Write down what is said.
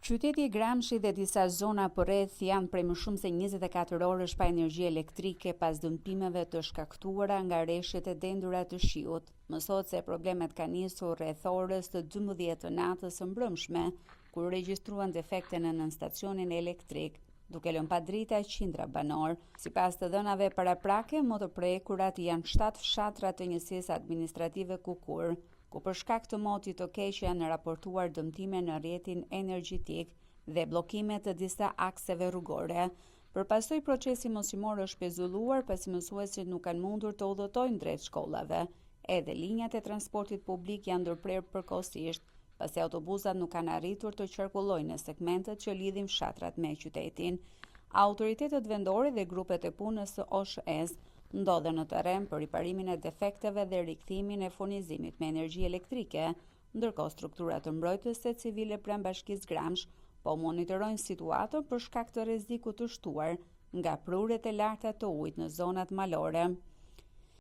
Qyteti i Gramshit dhe disa zona përreth janë prej më shumë se 24 orësh pa energji elektrike pas dëmtimeve të shkaktuara nga reshjet e dendura të shiut. Mësohet se problemet kanë nisur rreth orës të 12 të natës së mbrëmshme, kur u regjistruan defekte në nënstacionin elektrik, duke lënë pa drita qindra banorë. Sipas të dhënave paraprake, më të prekurat janë 7 fshatra të njësisë administrative Kukur, ku për shkak të motit të keq janë raportuar dëmtime në rrjetin energjetik dhe bllokime të disa akseve rrugore. Për pasojë procesi mësimor është pezulluar pasi mësuesit nuk kanë mundur të udhëtojnë drejt shkollave. Edhe linjat e transportit publik janë ndërprerë përkohësisht, pasi autobusat nuk kanë arritur të qarkullojnë në segmentet që lidhin fshatrat me qytetin. Autoritetet vendore dhe grupet e punës së OSHE-s ndodhen në terren për riparimin e defekteve dhe rikthimin e furnizimit me energji elektrike, ndërkohë strukturat mbrojtëse civile pranë Bashkisë Gramsh po monitorojnë situatën për shkak të rrezikut të shtuar nga prurjet e larta të ujit në zonat malore.